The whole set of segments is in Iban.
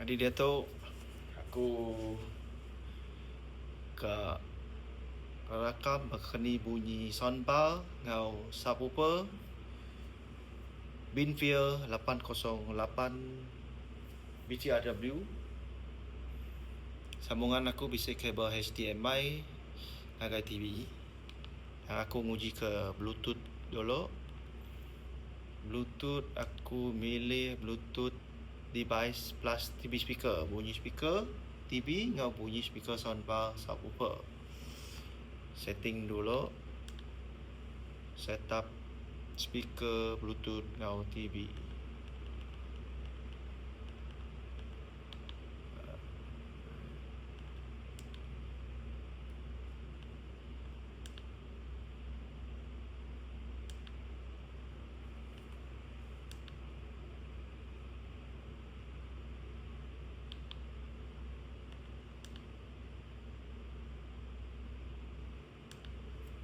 Nyadi diatu aku ka ngerakam baka ni bunyi sound bar enggau subwoofer Binfield 808 BTRW. Sambungan aku bisi kabel HDMI ngagai TV. Aku nguji ke bluetooth dulu. Bluetooth aku milih bluetooth device plus TV speaker. Bunyi speaker TV enggau bunyi speaker soundbar subwoofer. Setting dulu setup speaker bluetooth enggau TV.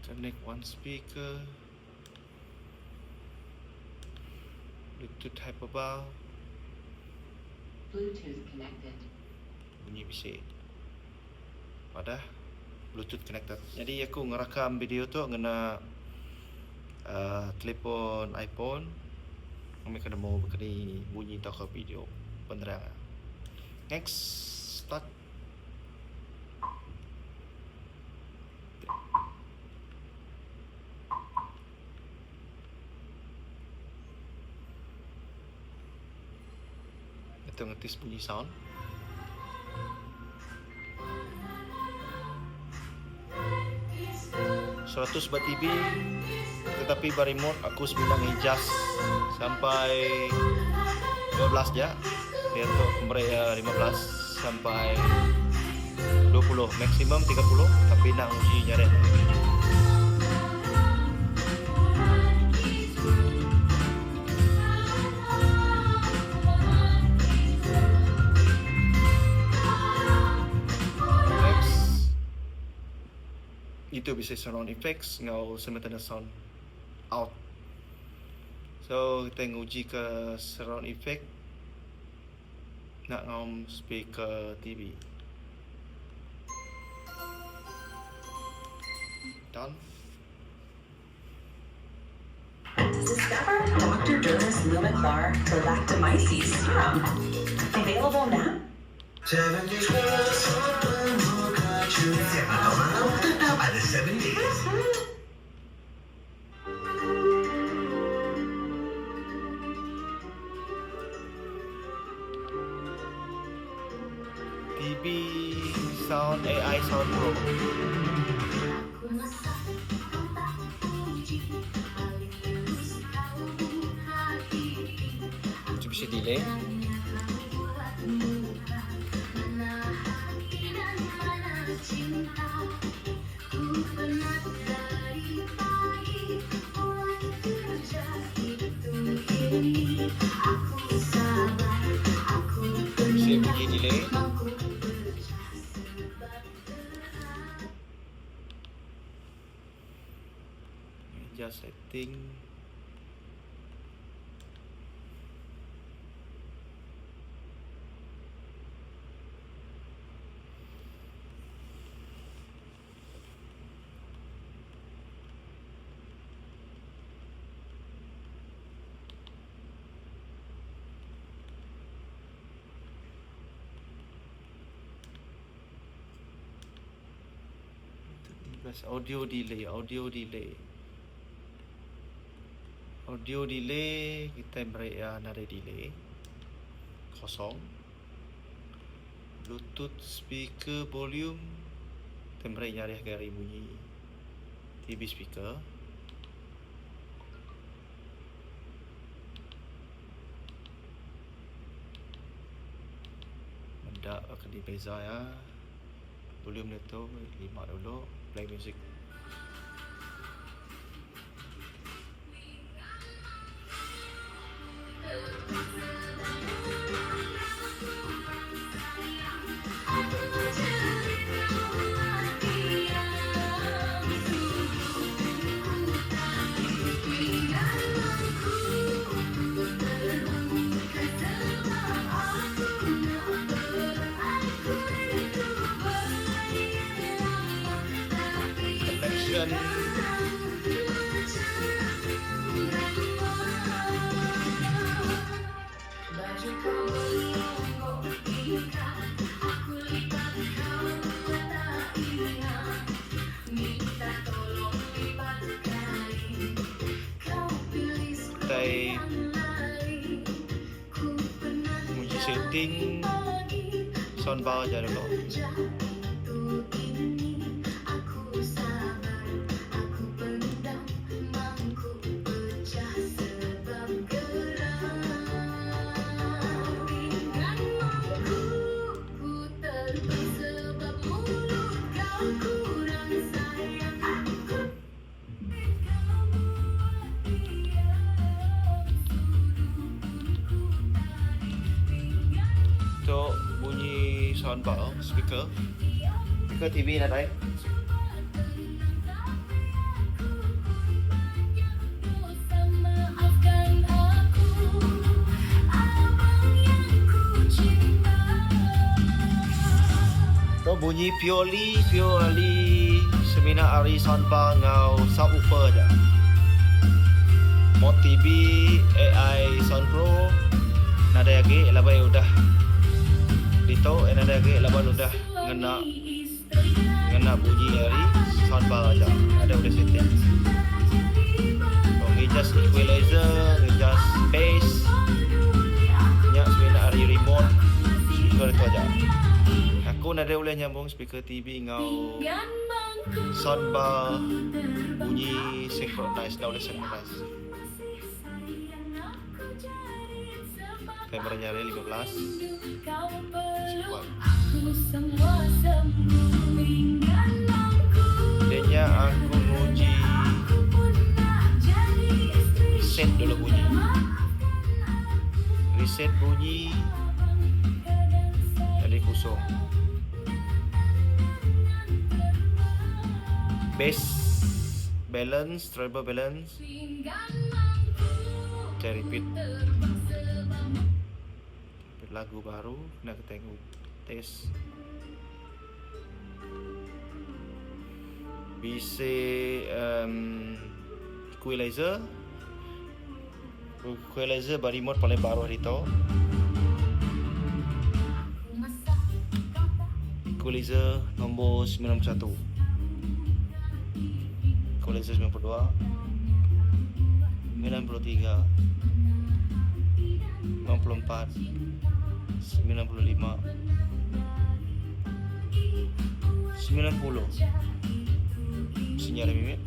Connect one speaker. Bluetooth hyperbar. Bluetooth connected. Bunyi bisi. Padah bluetooth connected. Nyadi aku ngerakam video tu ngena uhh telefon iphone ngambika nemu baka ni bunyi tauka video penerang. Next start. Itu ngetis bunyi sound. 100 ba TV tetapi ba remote aku semina ngijas sampai 12 ja. Diatu aku meri iya 15 sampai 20 maksimum 30 tapi enda nguji nyarek agi. Next, itu bisi surround effects enggau simultaneous sound out. So kitai nguji ke surround effect enda ngaum speaker TV. Done. Discover Doctor Derma's Lumiclar Galactomyces Serum. Available now. TV Sound AI Sound Pro. Itu bisi delay. Bisi bunyi delay. Adjust setting. Audio delay, audio delay. Audio delay kitai meri iya nadai delay. Kosong. Bluetooth speaker volume kitai meri nyarih gari munyi TV speaker. Meda kadi beza iya. Volume ditu lima dulu play music. Function Kitai nguji setting sound bar aja dulu. Tu bunyi sound bar speaker. Speaker TV nadai. Tu bunyi purely purely semina ari soundbar enggau subwoofer aja. Mod TV AI Sound Pro nadai agi laban iya udah ditu iya nadai agi laban udah ngena ngena bunyi ari soundbar aja nadai ulih setting. Ngijas equalizer, ngijas bass nya semina ari remote speaker ditu aja. Aku nadai ulih nyambung speaker TV enggau soundbar bunyi synchronize enda ulih synchronize. Kamera nya ari 15 sekuat. Udah nya aku nguji reset dulu bunyi. Reset bunyi jadi kosong. Bass balance, treble balance. Kita repeat. Repeat lagu baru kena kita tengok test. Bisi um, equalizer. Equalizer ba remote paling baruh ditu. Equalizer nombor 91. Equalizer 92. 93. 94. 95. 90. Sinyal mimit.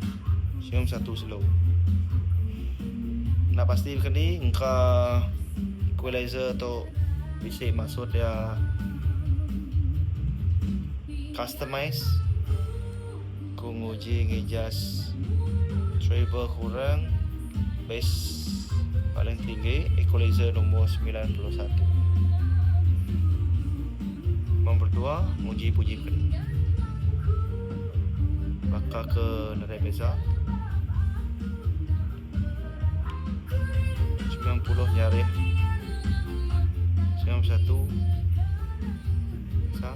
91 slow. Enda pasti baka ni engka equalizer tu bisi maksud iya customize ku nguji ngijas treble kurang bass paling tinggi equalizer nombor 91. Nombor 2 nguji puji baka ni. Baka ke nadai beza. 90 nyarih 91 sa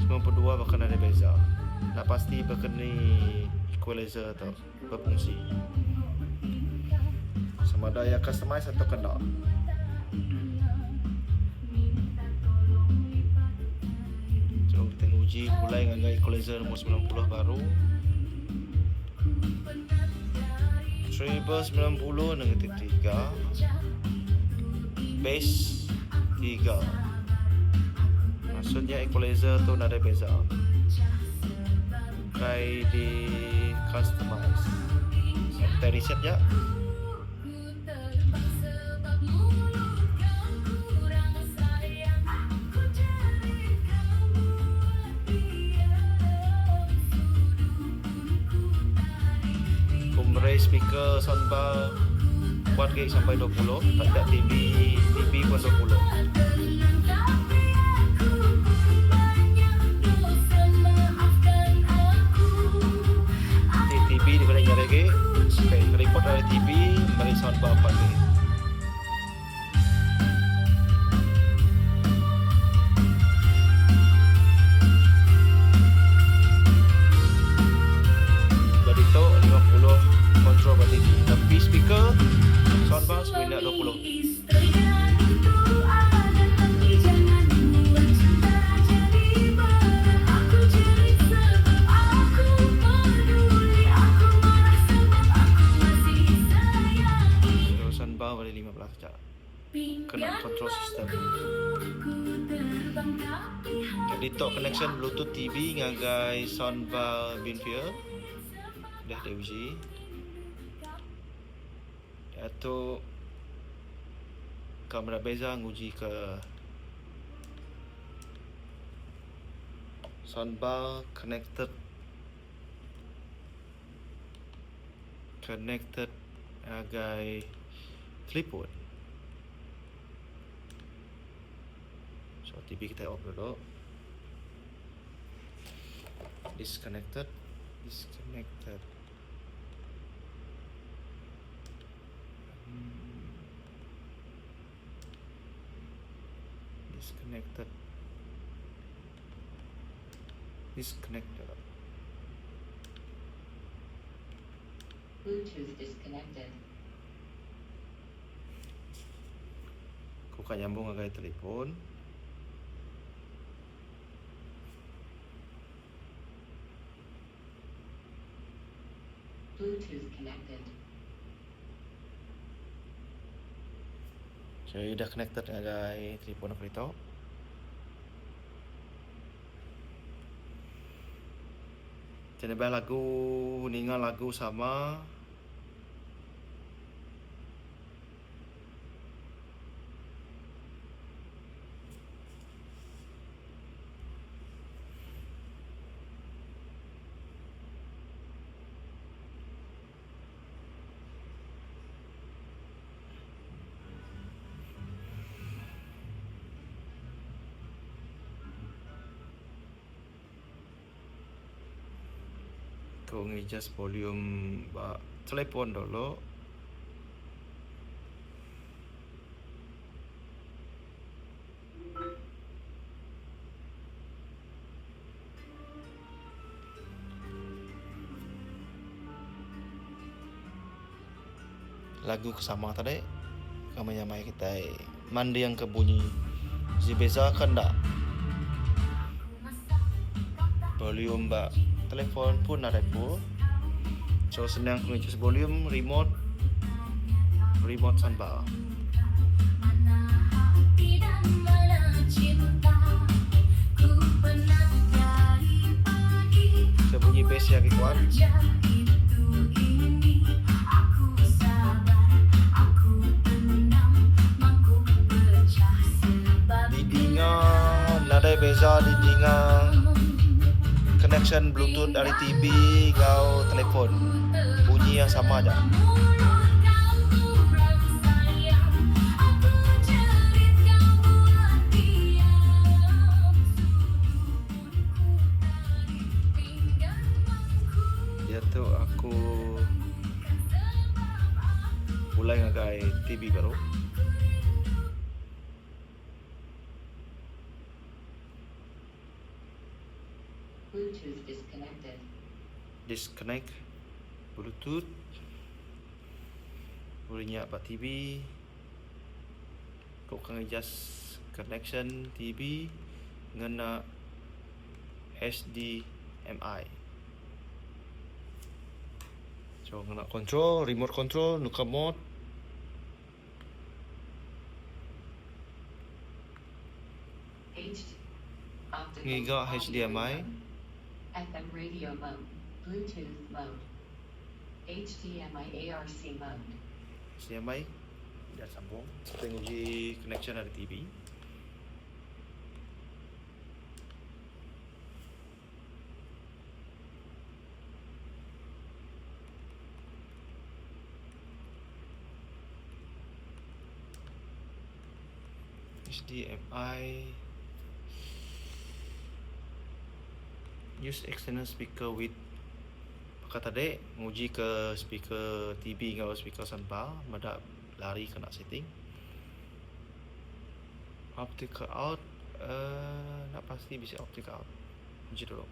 92 baka nadai beza. Enda pasti baka ni equalizer tu befungsi. Sama ada iya customize atau ke enda. So kita nguji pulai ngagai equalizer nombor 90 baru. Treble 90 negatif 3. Bass 3. Maksudnya equalizer tu nadai beza. Ukai di customize. So, kita reset ja. Ku meri speaker soundbar kuat agi sampai 20 taja TV TV pun 20. Enti TV diberi nyadi agi, report ari TV meri soundbar kuat agi. Ba ditu. system. Nyadi tu connection bluetooth TV ngagai soundbar Binfield. Udah diuji. Diatu ka meda beza nguji ke soundbar connected connected ngagai telefon. So TV kitai off dulu. Disconnected, disconnected. Disconnected. Disconnected. Bluetooth disconnected. Ku ka nyambung ngagai telefon. Bluetooth connected. So udah connected ngagai telefon aku ditu. Ti nebah lagu ninga lagu sama. Ku ngijas volume ba telefon dulu. Lagu ke sama tadi ka menyamai kitai manding ke bunyi ji beza ke enda volume ba telefon pun nadai full so senang ku ngechus volume remote remote sambal. So bunyi bass iya agi kuat. Didinga nadai beza didinga connection bluetooth ari TV enggau telefon. Bunyi iya sama aja. Diatu aku pulai ngagai TV baru. Bluetooth disconnected. Disconnect Bluetooth. Boleh nya ba TV. Ku ka adjust connection TV ngena HDMI. So ngena control, remote control nukar mode. Ngiga HDMI. FM radio mode, Bluetooth mode, HDMI ARC mode. HDMI dah sambung. Kita nguji connection ari TV. HDMI use external speaker with baka tadi nguji ke speaker TV enggau speaker soundbar meda lari kena setting optical out uhh enda pasti bisi optical out uji dulu.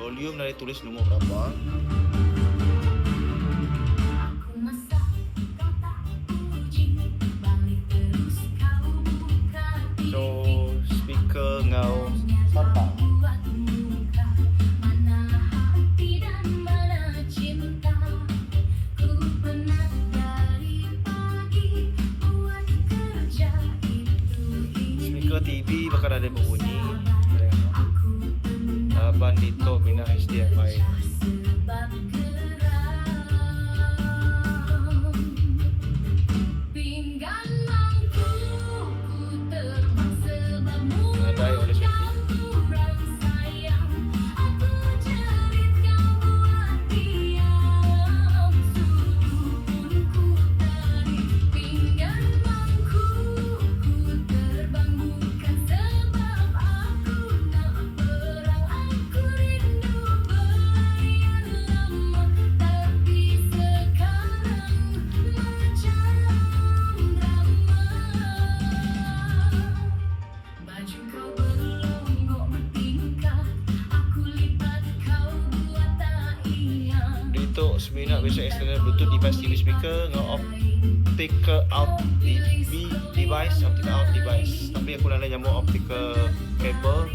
Volume nadai tulis numur berapa. So. enggau soundbar. Speaker TV baka nadai bebunyi laban ditu mina HDMI. Nadai oleh safety. Ditu semina bisi external bluetooth device TV speaker enggau optical out TV device optical out device tapi aku nadai nyambung optical cable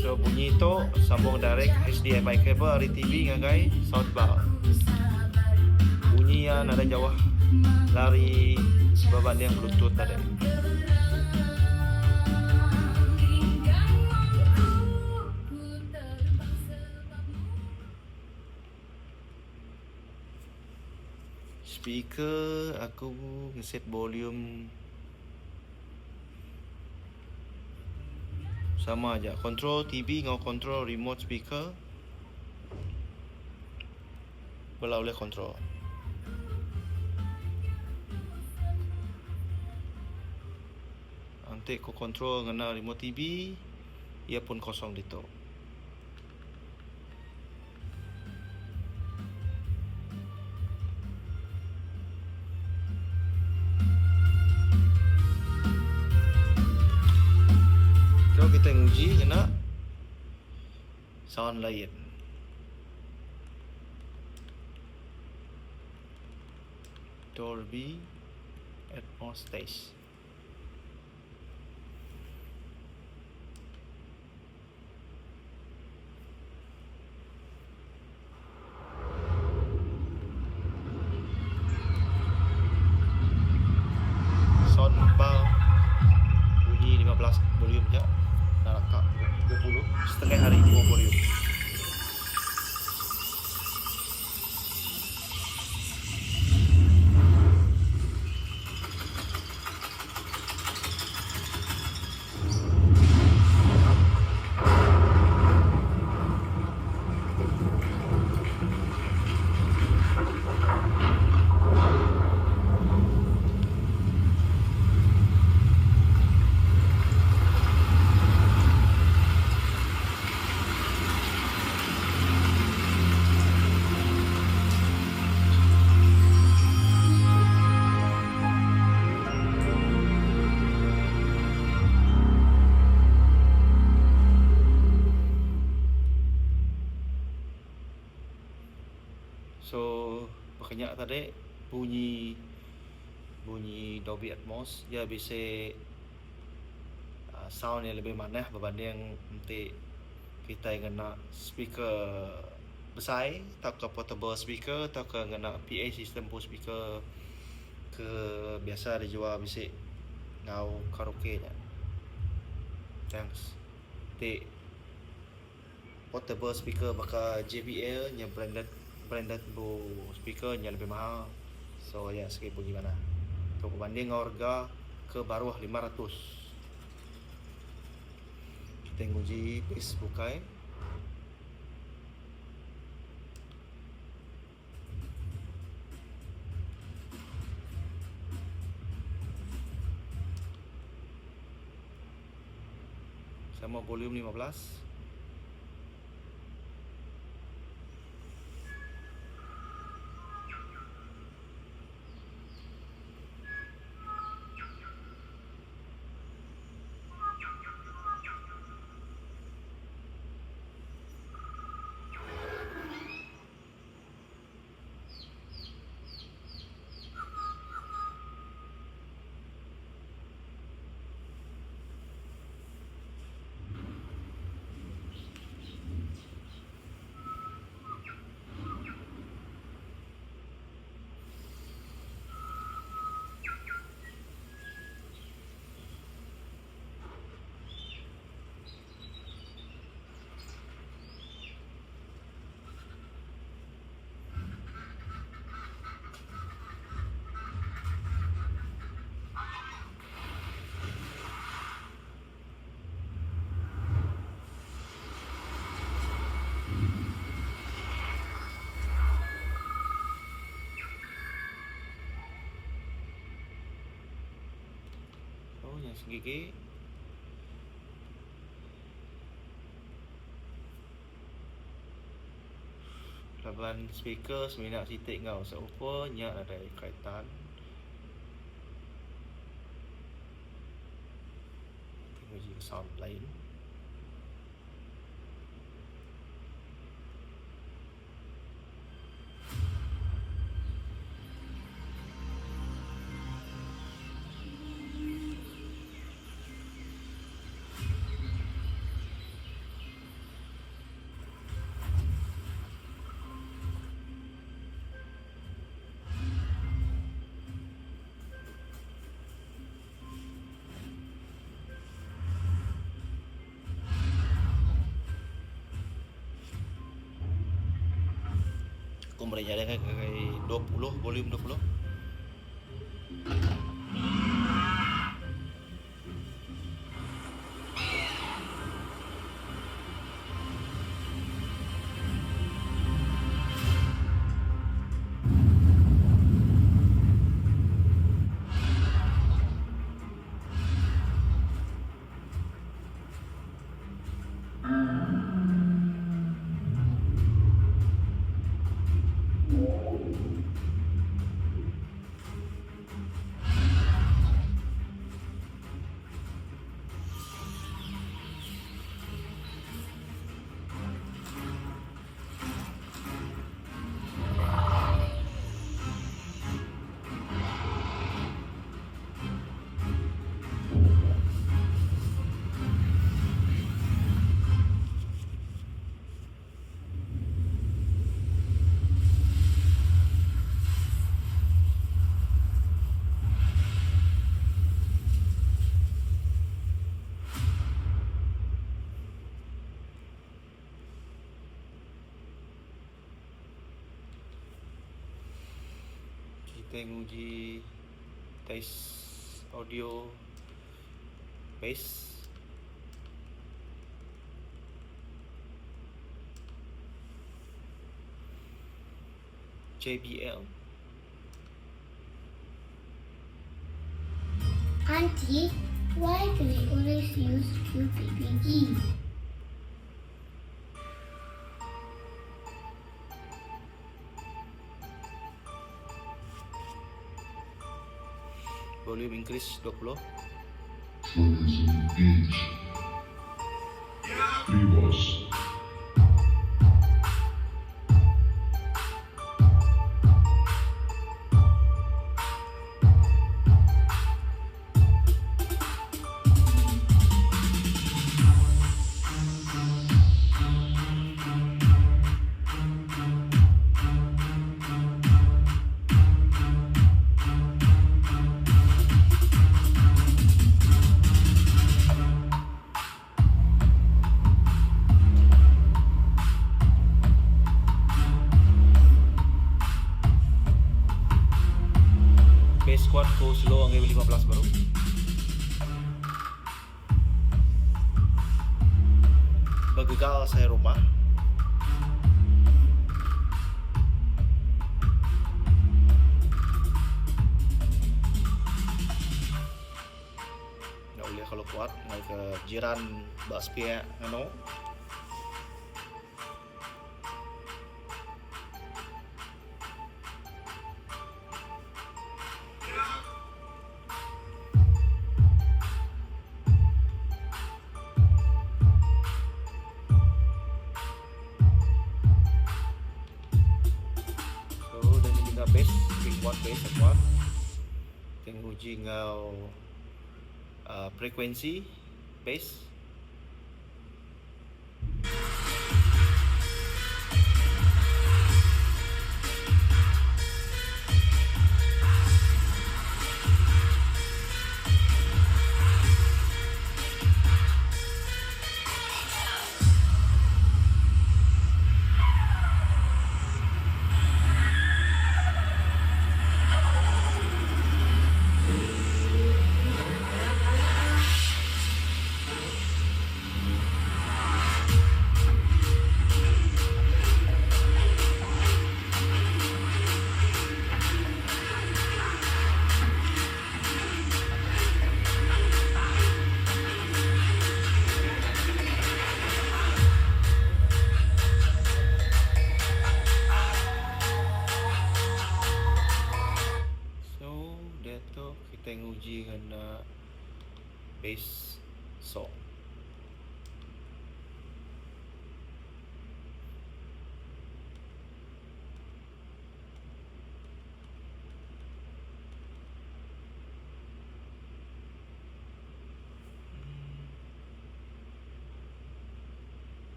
so bunyi tu sambung direct HDMI cable ari TV ngagai soundbar. Bunyi iya nadai jauh lari bebanding bluetooth tadi. Speaker aku ngeset volume sama aja control TV enggau control remote speaker bela ulih control. Enti ku control ngena remote TV iya pun kosong ditu. Tu kitai nguji ngena sound lain. Dolby Atmos Stage. Sound bar bunyi 15 volume ja nalaka 30 setengah ari dua volume. So baka nya tadi bunyi bunyi Dolby Atmos iya bisi uhh sound iya lebih manah berbanding enti kitai ngena speaker besai tauka portable speaker tauka ngena PA system pun speaker ke biasa dijual bisi enggau karaoke nya. Thanks. Ti portable speaker baka JBL nya branded branded bu speaker nya lebih mahal. So iya sigi bunyi manah. Tu bebanding enggau rega ke baruh 500. Kitai nguji piece bukai. Sama volume 15. nya segigi. Laban speaker semina siti enggau subwoofer nya nadai kaitan. Nguji sound lain. Aku meri nyadi ngagai 20 volume 20. Kitai nguji test audio bass. JBL. Auntie, why do we always use QPPE? Volume increase 20. Trainers engaged. Ribos. Bass kuat ku slow ngagai 15 baru. Begegal saya rumah. Enda ulih kelalu kuat ngagai ke jiran ba sepiak nganu. So udah nyediaka base, big kuat base kuat. Kita nguji enggau uhh frekuensi base.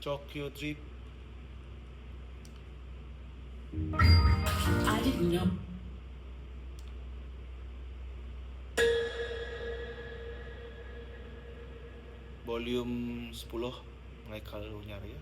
Tokyo Drift. I didn't know. Volume sepuluh mereka lalu nyari ya.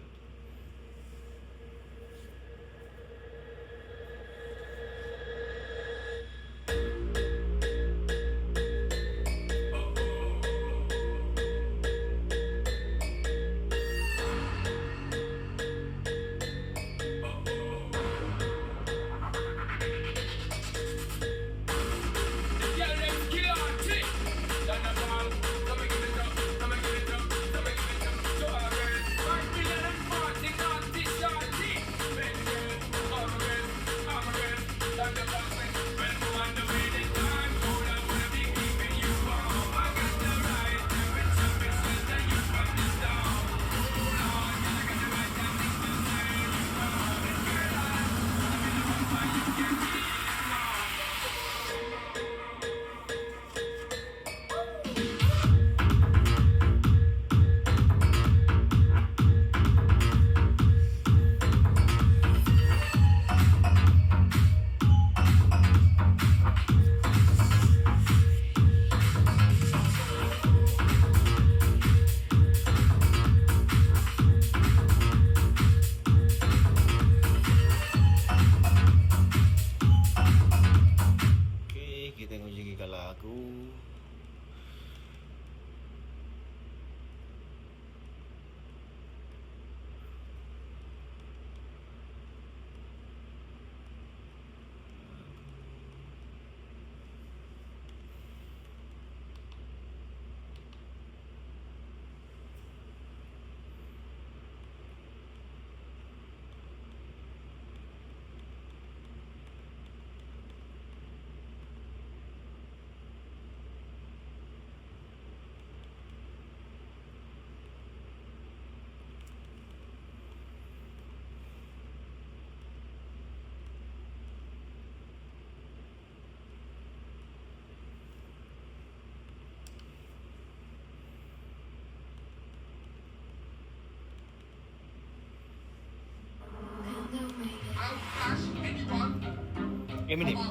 Okey, kita nguji ke lagu. Eminem.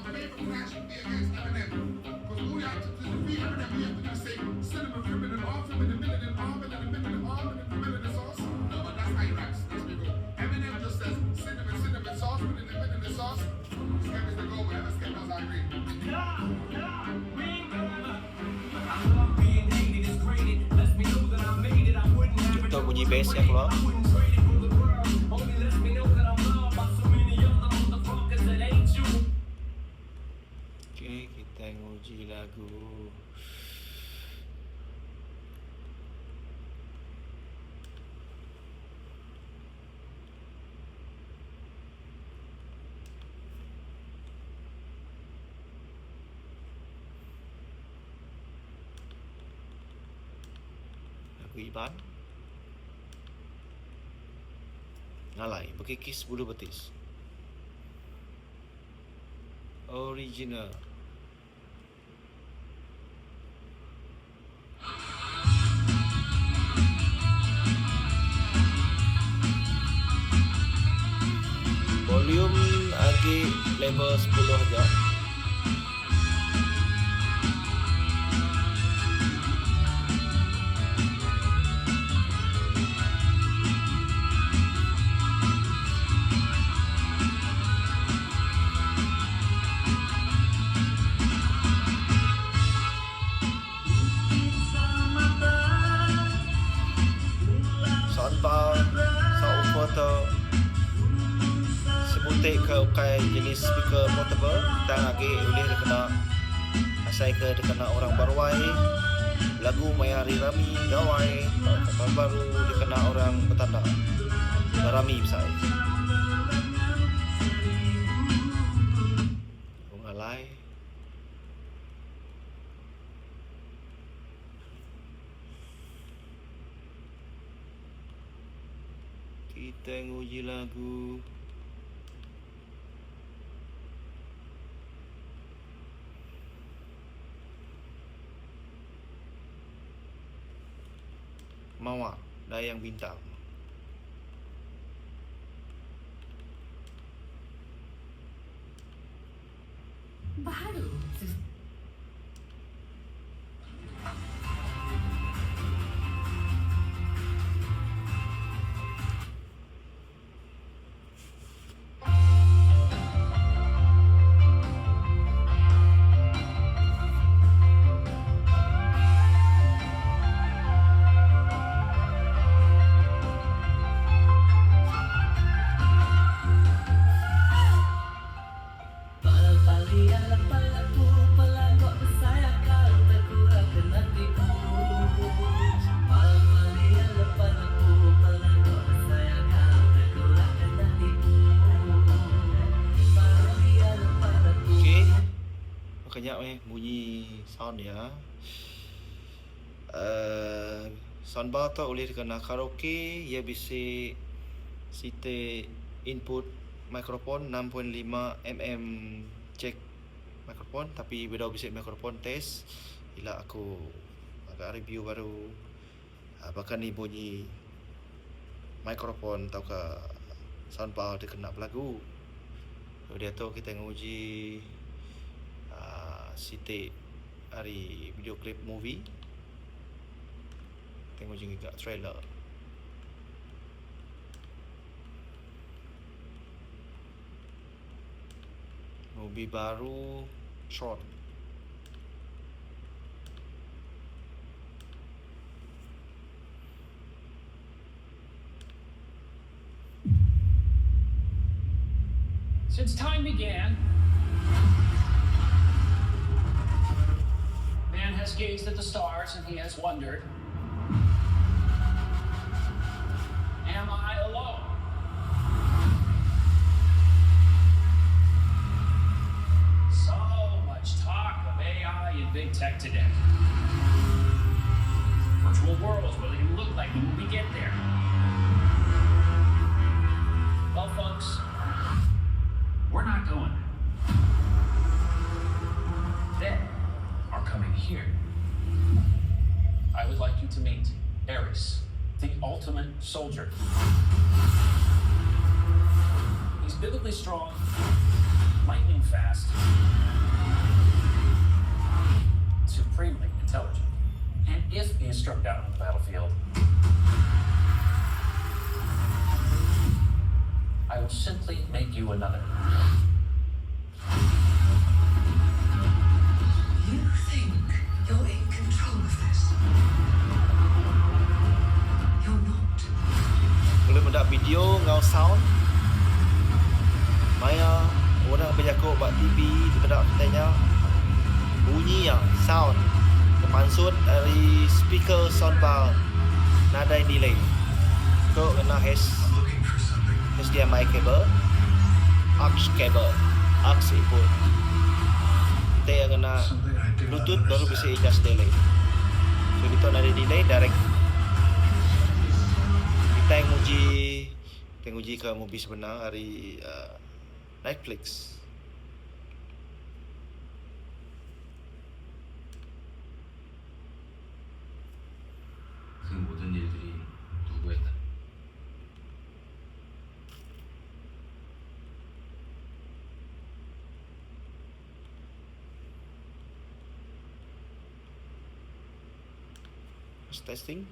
Tu bunyi bass nya keluar. Okey, kita nguji lagu. Lagu Iban. Ngalai bekikis bulu betis. Original. Volume agi level sepuluh aja. Soundbar, subwoofer tu sebutik ke ukai jenis speaker portable tang agi ulih dikena asai ke dikena orang baruai belagu maya hari rami gawai tauka taun baru dikena orang betanda berami besai. Alai. Kita nguji lagu. Mawar Dayang Bintang. Okay. Baka nya meh munyi sound iya. Uhh soundbar tu ulih dikena karaoke iya bisi siti input microphone 6.5 mm jack microphone tapi bedau bisi microphone test ila aku ngaga review baru uhh baka ni bunyi microphone tauka soundbar dikena belagu. Diatu kitai nguji uhh siti ari video klip movie kitai nguji ngiga trailer. Movie baru Tron. Since time began, man has gazed at the stars and he has wondered, Am I alone? So much talk of AI and big tech today. Virtual worlds, what are they going to look like when we get there? Well, folks, we're not going there. They are coming here. I would like you to meet Ares, the ultimate soldier. He's biblically strong, lightning fast, supremely intelligent. And if he is struck down on the battlefield, I will simply make you another. You think you're in control of this? You're not. Ulih meda video enggau sound maya orang bejaku ba TV dipeda kitai nya bunyi iya sound ke pansut ari speaker soundbar nadai delay. Tu ngena HDMI cable, aux cable, aux input. Enti iya ngena bluetooth baru bisi adjust delay. So ditu nadai delay direct kitai nguji kitai nguji ka movie sebenar ari uhh Netflix. 그 모든 일들이 누구의 탓? Testing.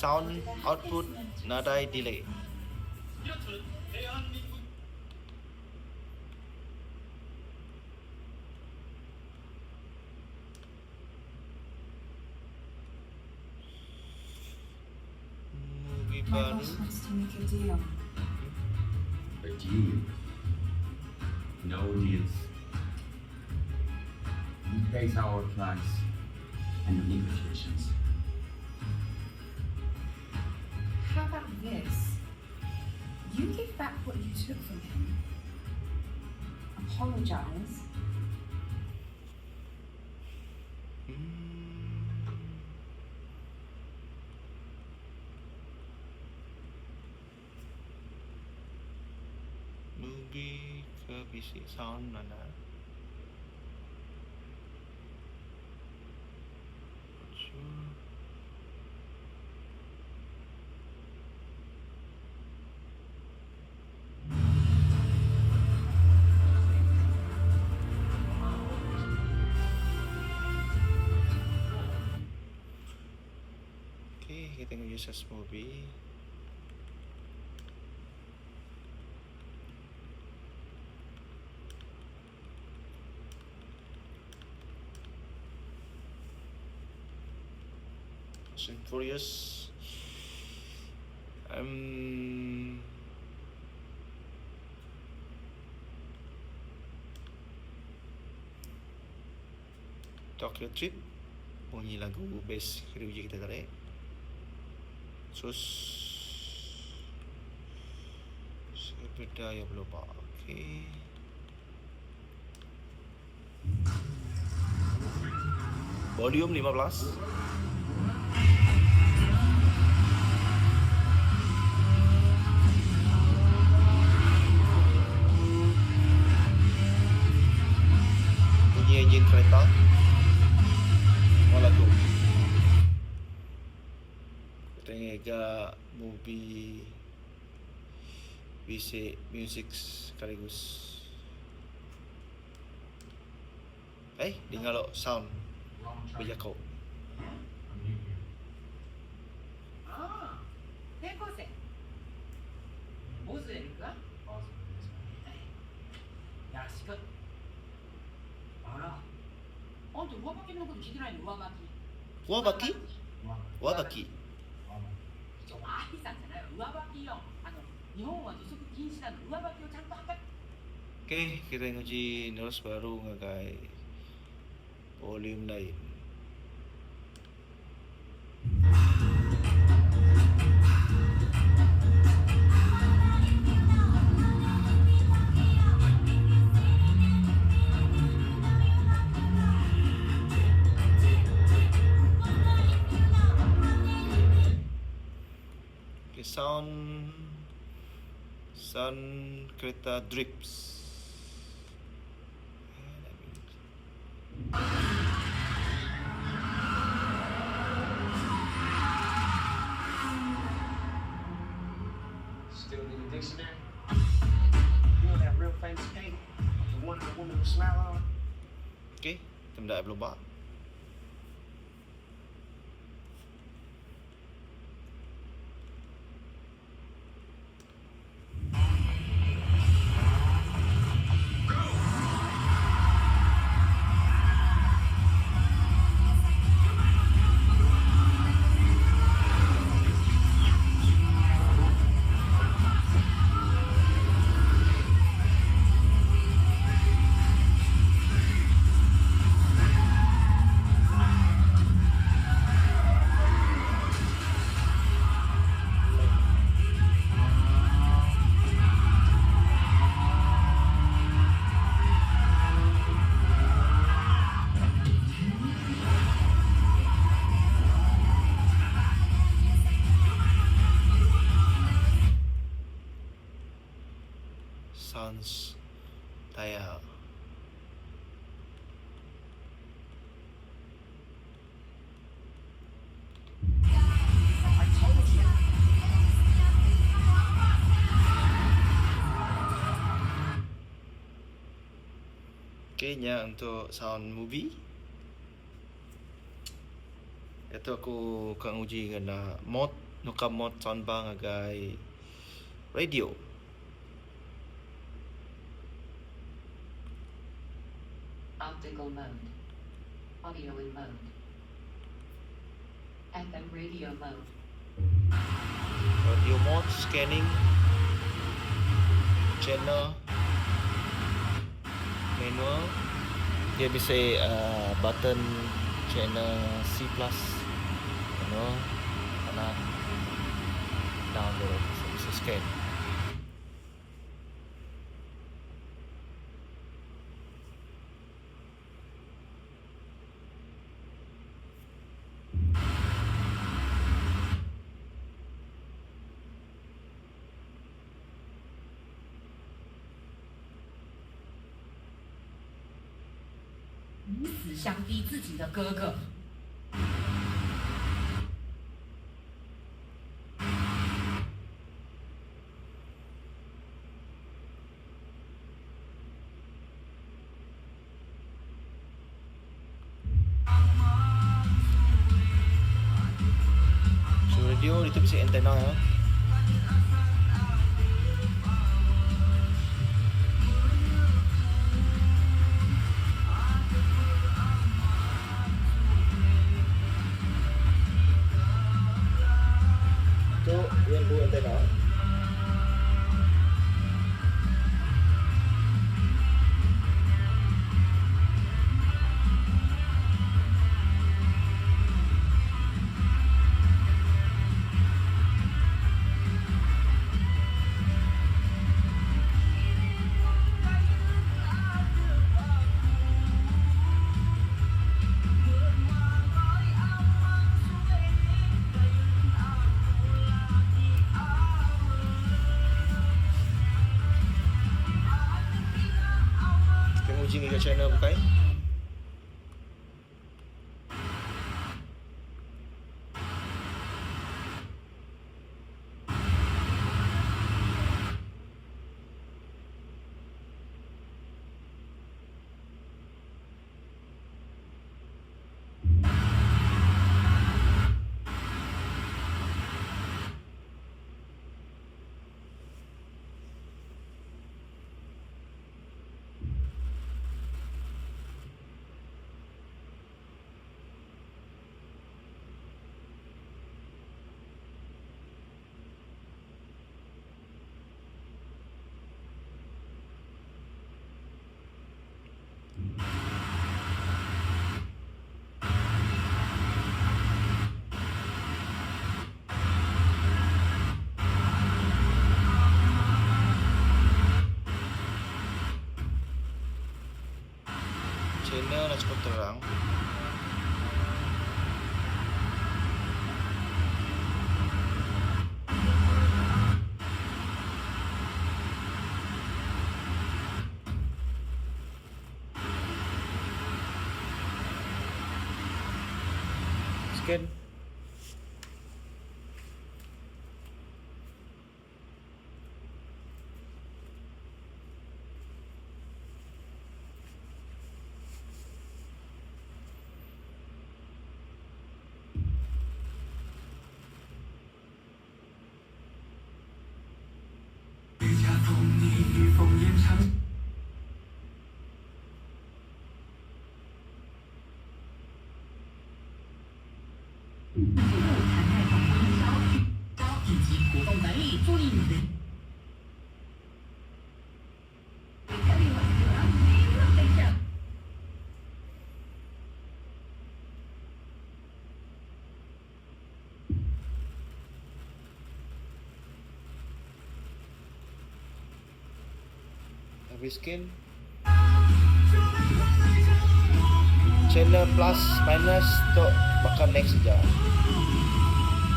Sound output nadai delay. Movie My baru. boss wants to make a deal. A deal? No deals. We place our price and the negotiations. this. You give back what you took from him. Apologize. Movie ke bisi sound anak. Not sure. Okay, kita nguji search movie. Fast and Furious. Um, Tokyo Trip bunyi lagu best uji kita tadi. Terus Sepeda yang berlubang. Okey. Volume 15. Bunyi enjin kereta. Semua lagu. Kita ngiga movie bisi music sekaligus. Eh, dengar lo sound Wrong train. bejaku. I'm new here. ああ転校生ボズウェルか Boswell is my よろしくあらあんた上履きのこと聞いてないの上履き Wabaki? Wabaki. Wabaki. Wabaki. ちょアイさんじゃないわ上履きよあの日本は時速禁止なの上履きをちゃんと履け Okey, kita nguji terus baru ngagai volume lain. Okay, sound sound kereta drips. Eh, let me- Still need a dictionary? You know that real famous painting? The one of the woman with smile on? Okay, kita dah belum bak. Sans tayar. I told you. Okay, nya untuk sound movie. Itu aku ka nguji ngena mod nuka mod soundbar ngagai radio. Optical mode. Audio in mode. FM radio mode. Radio mode scanning channel manual dia bisa button channel C plus manual kanan down. Tu bisa scan. 以死相逼自己的哥哥。So radio ditu bisi antena iya. Tu iya empu antena. Kita nguji ngiga channel bukai. Channel dah cukup terang. Scan. Habis scan. Channel plus minus tu bakal next saja.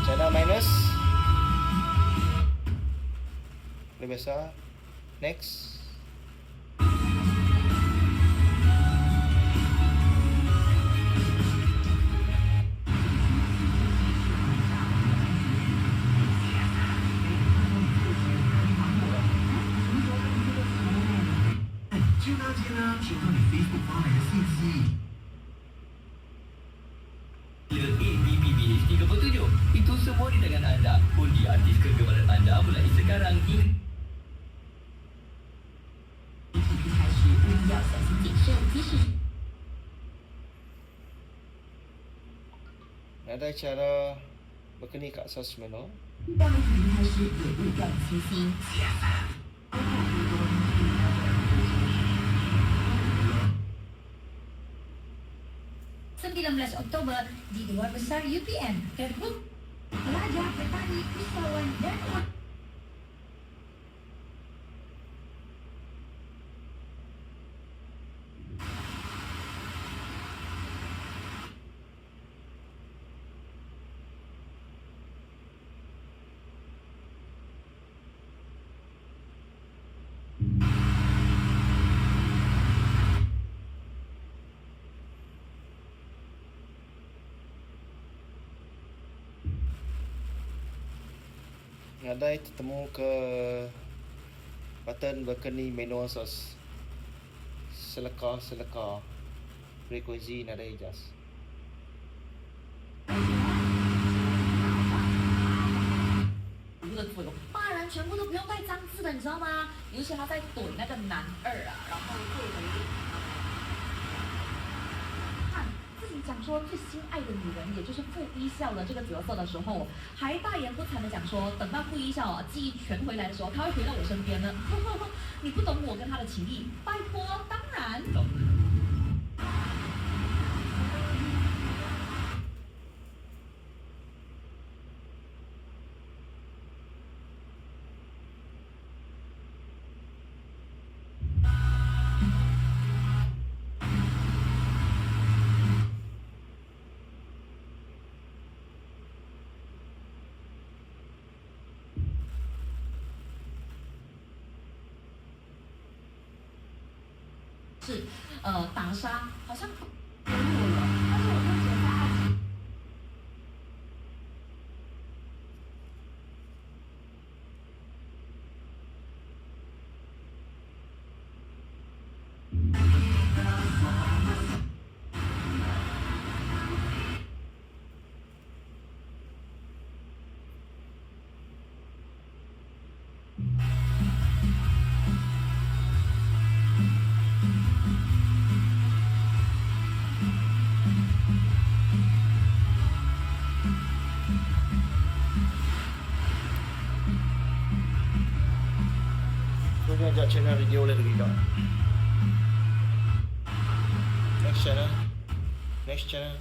Channel minus. Boleh biasa. Next. ABPBH37. Itu semua di tangan anda. Undi artis kegemaran anda mulai sekarang di Nadai chara baka ni ka asas menu. 19 Oktober di Dewan Besar UPM. Terhub pelajar, petani, usahawan dan Nadai tetemu ke button baka ni manual sos seleka seleka frekuensi nadai adjust. 是呃打杀，好像了，但是我就觉得爱情。 Punya ajak channel radio boleh lagi kak. Next channel. Next channel.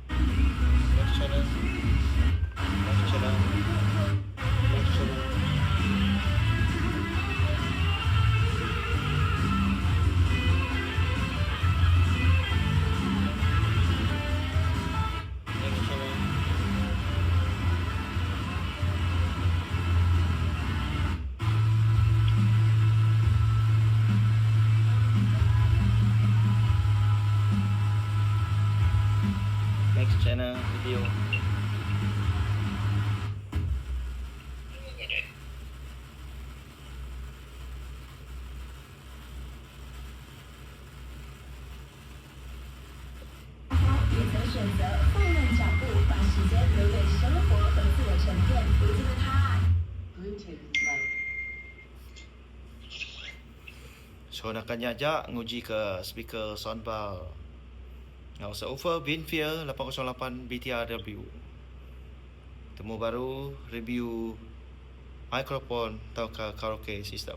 Next channel. Next channel. Next channel. Next channel. Next channel video. 也曾选择放慢脚步，把时间留给生活和自我沉淀。如今的他。 Bluetooth mode. So naka nya aja nguji ke speaker soundbar enggau subwoofer Binfear 808 BTRW. Temu baru review microphone tauka karaoke system.